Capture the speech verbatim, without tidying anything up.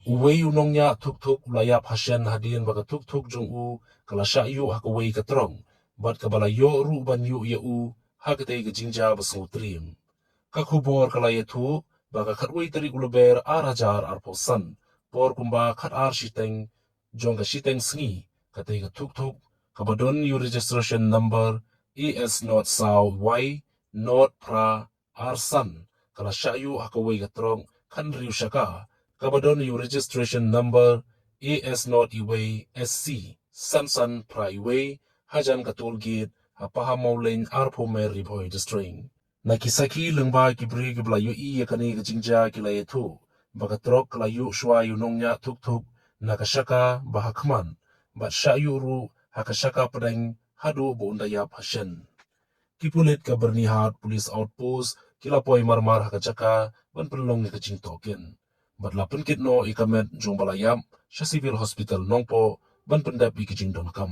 Uwei u nongñiah thuk thuk u la ïap hashen hadien ba ka thuk thuk jong u ka la shah ïuh ha kawei ka trok bad kaba la ïoh ruh ban ïuh ïa u ha katei ka jingjia ba sngewtriem. Ka khubor ka la ïathuh ba ka khatwei tarik u Lber ar hajar arphew san, por kumba khatar shiteng jong ka shiteng sngi, katei ka thuk thuk kaba don ïa u registration number A S not saw Y not phra ar san ka la shah ïuh ha kawei ka trok khathynriew shaka kaba don ïa u registration number A S not iwei S C san san phra iwei hajan ka toll gate ha Pahammawlein arphew mer Ri Bhoi District. Na ki sakhi lyngba ki briew kiba la ïohi ïa kane ka jingjia ki la ïathuh ba ka trok ka la ïuh shuwa ïa u nongñiah thuk thuk na ka shaka ba ha khmat bad shah ïuh ruh ha ka shaka pdeng haduh ba un da ïap hashen. Ki pulit ka Byrnihat Police Outpost ki la poi marmar ha ka jaka ban pynlong ïa ka jingtohkit bad la pynkit noh ïa ka met jong ba la ïap sha Civil Hospital Nongpoh ban pyndep ïa ka jingdonkam.